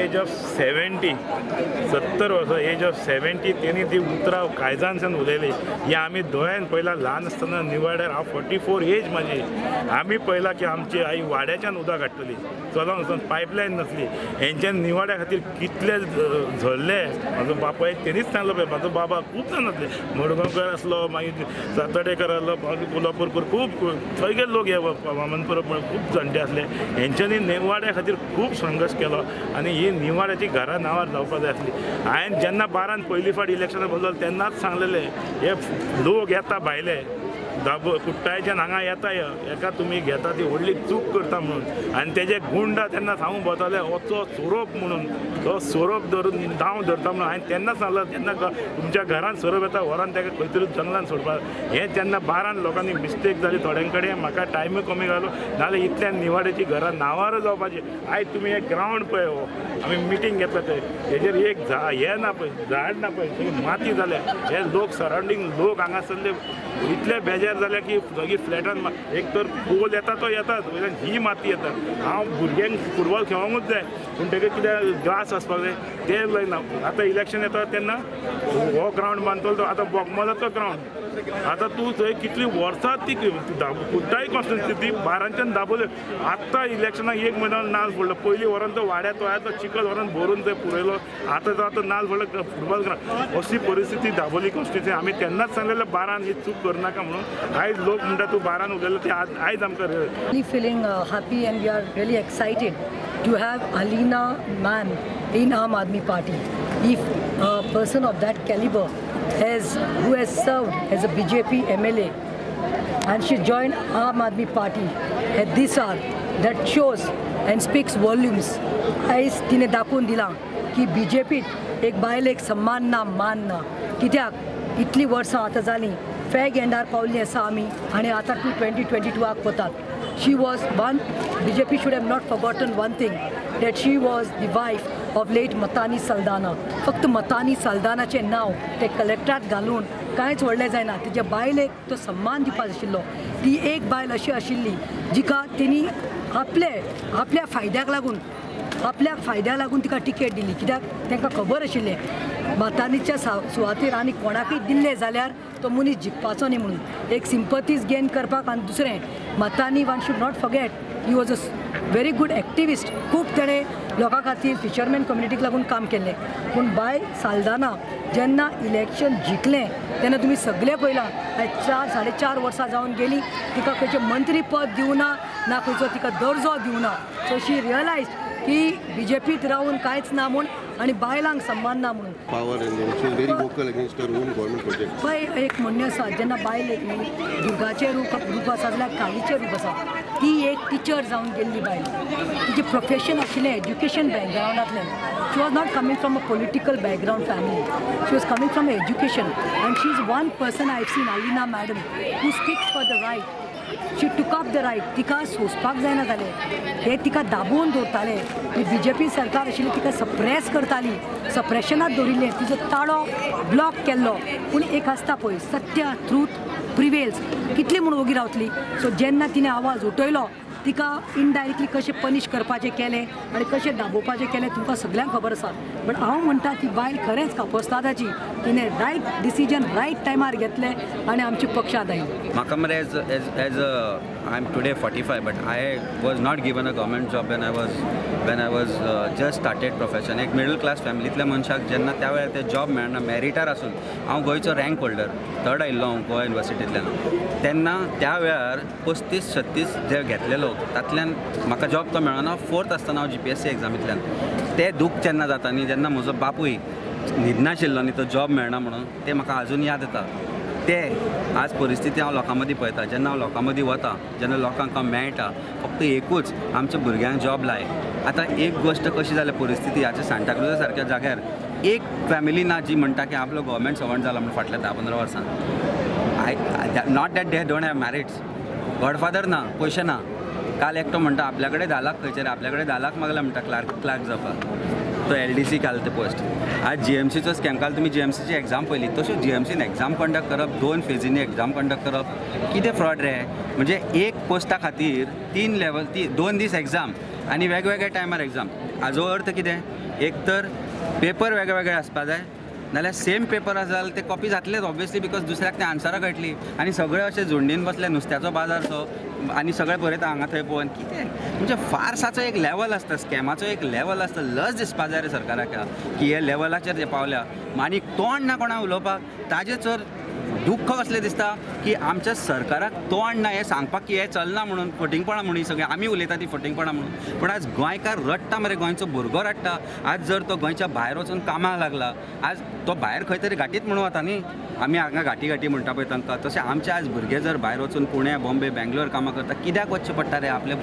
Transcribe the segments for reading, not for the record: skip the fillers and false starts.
As of 70, 70 वर्सां as of 70 तेणी ती उतरां काळजानच्यान उलयली. हें आमी दोळ्यान पयला ल्हान आसतना निवाड्यार, हांव 44 एज म्हाजी, आमी पळयला की आमची आई वाड्याच्यान उदक हाडटली, चलोन वचून पायपलायन नासली. हेंच्यान निवाड्या खातीर कितले झरले. म्हाजो बापाय तेणीच सांगलो पळय, म्हाजो बाबा खूब जाण आसले, मडगांवकर आसलो, मागीर सातर्डेकर आसलो, कोल्हापूरकर, खूब सगळे लोक हे वामन परब खूब जाणटे आसले. हेंच्यांनी निवाड्या खातीर खूब संघर्श केलो आनी ही निवाड्याची घरां नांवार जावपाक जाय आसली. हांवें जेन्ना बारान पयली फावट इलेक्शनाक बसलो तेन्नाच सांगलेलें, हे लोक येता भायले कुट्टायच्यान हांगा येता, हेका तुमी घेता ती व्हडली चूक करता म्हणून. आनी तेजे गुंडा तेन्ना सांगूंक भोंवताले, वचो सोरोप म्हणून, तो सोरोप धरून दाव धरता म्हणून. हांवें तेन्नाच सांगलां, जेन्ना तुमच्या घरान सोरोप येता व्हरान ताका खंय तरी जंगलान सोडपाक. हें तेन्ना बारान लोकांनी मिस्टेक जाली थोड्यां कडेन, म्हाका टायमूय कमी घालो, नाजाल्यार इतल्यान निवाड्याची घरां नांवार जावपाची. आयज तुमी एक ग्रावंड पळय, हो आमी मिटींग घेतला थंय, हेजेर एक हें ना पळय, झाड ना पळय, सगळी माती जाल्या. हे लोक सरावंडींग लोक हांगासरले इतले बेजार जाल्या की सगळी फ्लॅटान एक तर पोल येता तो येताच, वयल्यान ही माती येता. हांव भुरग्यांक फुटबॉल खेळोंकूच जाय, पूण तेका कितें ग्रास आसपाक जाय तें लायना. आतां इलेक्शन येता तेन्ना हो ग्रावंड बांदतलो तो आतां बोगमोलाचो ग्रावंड. आतां तूं थंय कितलीं वर्सां ती कुट्टाय कॉन्स्टिट्युन्सी ती बारांच्यान दाबोवली. आत्तां इलेक्शनाक एक म्हयनो नाल फोडलो, पयलीं व्हरोन तो वाड्यार तो चिखल व्हरोन भरून थंय पुरयलो, आतां तो आतां नाल फोडलो फुटबॉल ग्रावंड. अशी परिस्थिती दाबोली कॉन्स्टिट्युन्सी. आमी तेन्नाच सांगलेलें बारान ही चूक करनाका म्हणून. आयज लोक म्हणटा तूं बारान उलयलो ते आयज आमकां really feeling happy and we are really excited to have Alina ma'am in Aam Aadmi Party. If a person of that caliber who has served as a BJP MLA and she joined Aam Aadmi Party at this hour, that shows and speaks volumes. आयज तिणें दाखोवन दिलां की बीजेपीत एक बायलेक सम्मान ना, मान ना. कित्याक इतलीं वर्सां आतां जालीं, फॅग एंडार पावल्लीं आसा आमी आनी आतां टू 2022 वतात. She was one, BJP should have not forgotten one thing, that she was the wife of late Matani Saldanha. फक्त मतानी सल्दानाचें नांव ते कलेक्टरात घालून कांयच व्हडलें जायना. तिच्या बायलेक तो सम्मान दिवपाक आशिल्लो. ती एक बायल अशी आशिल्ली जिका तेणी आपले आपल्या फायद्याक लागून, आपल्या फायद्याक लागून तिका टिकेट दिली. कित्याक तांकां खबर आशिल्लें मतानीच्या सुवातेर आनी कोणाकूय दिल्लें जाल्यार तो मनीस जिखपाचो न्ही म्हणून. एक सिंपतीज गेन करपाक आनी दुसरें मतानी, one should not forget, he was a very good activist. खूब ताणें लोकां खातीर फिशरमॅन कम्युनिटीक लागून काम केल्लें. पूण बाय साल्दाना जेन्ना इलेक्शन जिखलें तेन्ना तुमी सगळें पळयलां, आयज 4 4.5 वर्सां जावन गेलीं, तिका खंयचें मंत्री पद दिवना ना, खंयचो तिका दर्जो दिवना. सो शी रियलायज की बीजेपीत रावून कांयच ना म्हूण आनी बायलांक सम्मान ना म्हणून. Power and then she was very vocal against her own government projects. पळय, एक म्हणणें आसा, जेन्ना बायलेक न्ही दुर्गाचें रूप रूप आसा जाल्यार कालीचें रूप आसा. ती एक टिचर जावन गेल्ली बायल, तिचें प्रोफेशन आशिल्लें education बॅकग्रावंडांतल्यान. She was not coming from a political background family, she was coming from education and she is one person I seen, Alina madam, who speaks for the right. She took up the right. तिका सोंसपाक जायना जालें, हे तिका दाबोवन दवरताले. ती BJP सरकार आशिल्ली, तिका सप्रेस करताली, सप्रेशनात दवरिल्लें, तिजो ताळो ब्लॉक केल्लो. पूण एक आसता पळय, सत्य, ट्रूथ प्रिवेल्स. कितली म्हूण ओगी रावतली? सो जेन्ना तिणें आवाज उठयलो, तिका इनडायरेक्टली कशें पनिश करपाचें केलें आनी कशें दाबोवपाचें केलें तुमकां सगल्यांक खबर आसा. बट हांव म्हणटा, ती बायल खरेंच कापस्तादाची. तिणें रायट डिसिजन रायट टायमार घेतलें आनी आमच्या पक्षांत आयली. म्हाका मरे as I am today 45, but I was not given a government job when I was just started profession. एक मिडल क्लास फॅमिलींतल्या मनशाक जेन्ना त्या वेळार ते जॉब मेळना मॅरिटार आसून, हांव गोंयचो रँक होल्डर, थर्ड आयिल्लो हांव गोवा युनिवर्सिटींतल्यान, तेन्ना त्या वेळार 35 36 जे घेतले लोक, तातल्यान म्हाका जॉब तो मेळना. फोर्थ आसतना हांव जीपीएससी एग्जामींतल्यान तें दूख जेन्ना जाता न्ही, जेन्ना म्हजो बापूय न्हिदनाशिल्लो न्ही तो जॉब मेळना म्हणून, तें म्हाका आजून याद येता. ते आज परिस्थिती हांव लोकां मदीं पळयता. जेन्ना हांव लोकां मदीं वता, जेन्ना लोकांक हांव मेळटा, फक्त एकूच, आमच्या भुरग्यांक जॉब लाय. आतां एक गोश्ट कशी जाल्या परिस्थिती, आतां सांताक्रुजा सारक्या जाग्यार एक फॅमिली ना जी म्हणटा की आपलो गव्हर्मेंट सर्वंट जाला म्हूण फाटल्या 10-15 वर्सां. I not that they don't have merits. Godfather ना, पयशे ना. काल एकटो म्हणटा आपल्या कडेन 10 लाख खंयचे रे, आपल्या कडेन 10 लाख मागला म्हणटा क्लार्क क्लार्क जावपाक. तो एलडीसी काल ते पोस्ट. आज जीएमसीचो स्कॅम. काल तुमी जीएमसीची एग्जाम पळयली, तश्यो जीएमसीन एग्जाम कंडक्ट करप, दोन फेजीनी एग्जाम कंडक्ट करप, कितें फ्रॉड रे? म्हणजे एक पोस्टा खातीर तीन लेवल, ती 2 दीस एग्जाम आनी वेगवेगळ्या टायमार एग्जाम. हाजो अर्थ कितें? एक तर पेपर वेगळे वेगळे आसपा जाय, नाल्यार सेम पेपर आसा जाल्यार ते कॉपी जातलेच ऑब्वियसली, because दुसऱ्याक ते आन्सरां कळटली. आनी सगळे अशे झुंडीन बसले, नुस्त्याचो बाजार सो, आनी सगळे बरयता हांगा थंय पळोवन. कितें म्हणजे फार्साचो एक लेवल आसता, स्कॅमाचो एक लेवल आसता. लज दिसपा जाय रे सरकाराक की हे लेवलाचेर ते पावल्या आनी तोंड ना कोणा उलोवपाक. ताजें चड दुख्ख कसलें दिसता की आमच्या सरकाराक तोंड ना हें सांगपाक की हें चलना म्हणून, फटींगपणां म्हणून. सगळें आमी उलयता ती फटींगपणां म्हणून, पूण आज गोंयकार रडटा मरे, गोंयचो भुरगो रडटा. आज जर तो गोंयच्या भायर वचून कामाक लागला, आज तो भायर खंय तरी घाटीत म्हणून वता न्ही, आमी हांगा घाटी घाटी म्हणटा पळय तांकां, तशें आमचे आज भुरगे जर भायर वचून पुणे, बॉम्बे, बेंगलोर कामां करता, कित्याक वचचें पडटा रे आपल्या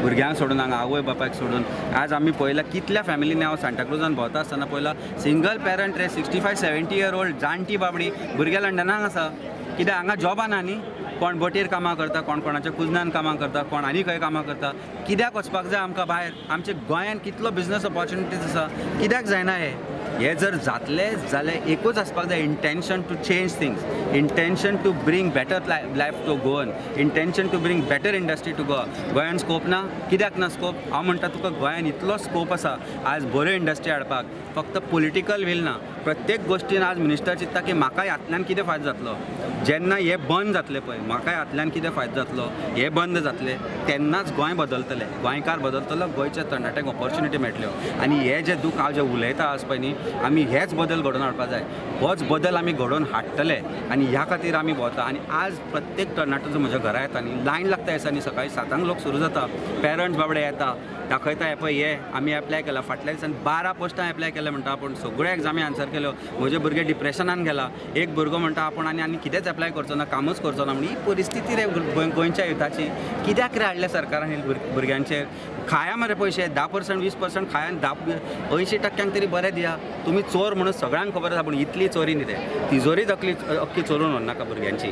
भुरग्यांक सोडून, हांगा आवय बापायक सोडून? आज आमी पळयलां कितल्या फॅमिलीनी, हांव सांताक्रुजान भोंवता आसतना पळयलां, सिंगल पेरंट रे, 65-70 year old जाणटी बाबडी, भुरगे लंडनाक आसा. कित्याक हांगा जॉबां ना न्ही? कोण बोटीर कामां करता, कोण कोणाच्या कुजनान कामां करता, कोण आनी खंय कामां करता. कित्याक वचपाक जाय आमकां भायर? आमच्या गोंयांत कितलो बिजनस ऑपॉर्च्युनिटीज आसा, कित्याक जायना हें? हे जर जातले जाल्यार एकूच आसपाक जाय, intention to change things, intention to bring better life to Goan, intention to bring better industry to Goa. गोंयान स्कोप ना? कित्याक ना स्कोप? हांव म्हणटा तुका, गोंयान इतलो स्कोप आसा आज बऱ्यो इंडस्ट्री हाडपाक, फक्त पोलिटिकल वील ना. प्रत्येक गोश्टीन आज मिनिस्टर चिंत्ता की म्हाका ह्यातल्यान कितें फायदो जातलो. जेन्ना हे बंद जातले पळय, म्हाका ह्यातल्यान कितें फायदो जातलो हे बंद जातले, तेन्नाच गोंय बदलतलें, गोंयकार बदलतलो, गोंयच्या तरणाट्यांक ऑपॉर्च्युनिटी मेळटल्यो. आनी हे जे दूख हांव जे उलयता आज पळय न्ही, आमी हेच बदल घडोवन हाडपा जाय, होच बदल आमी घडोवन हाडटले आनी ह्या खातीर आमी भोंवता. आनी आज प्रत्येक तरणाटो जो म्हज्या घरा येता न्ही, लायन लागता दिसांनी, सकाळी 7 लोक सुरू जाता, पेरंट्स बाबडे येता, दाखयता, हे पळय हे आमी एप्लाय केला, फाटल्या दिसान 12 पोस्टां एप्लाय केले म्हणटा, आपूण सगळ्यो एग्जामी आन्सर केल्यो, म्हजे भुरगे डिप्रेशनान गेला. एक भुरगो म्हणटा आपूण आनी आनी कितेंच एप्लाय करचो ना, कामूच करचो ना. म्हण ही परिस्थिती रे गोंयच्या युथाची. कित्याक रे हाडल्या सरकारान हे भुरग्यांचेर? खाया मरे पयशे, 10% 20% खाया, 80% तरी बरें दिया. तुमी चोर म्हणून सगळ्यांक खबर आसा, पूण इतली चोरी न्ही रे, तिजोरीच अख्खी चोरून व्हरनाका भुरग्यांची.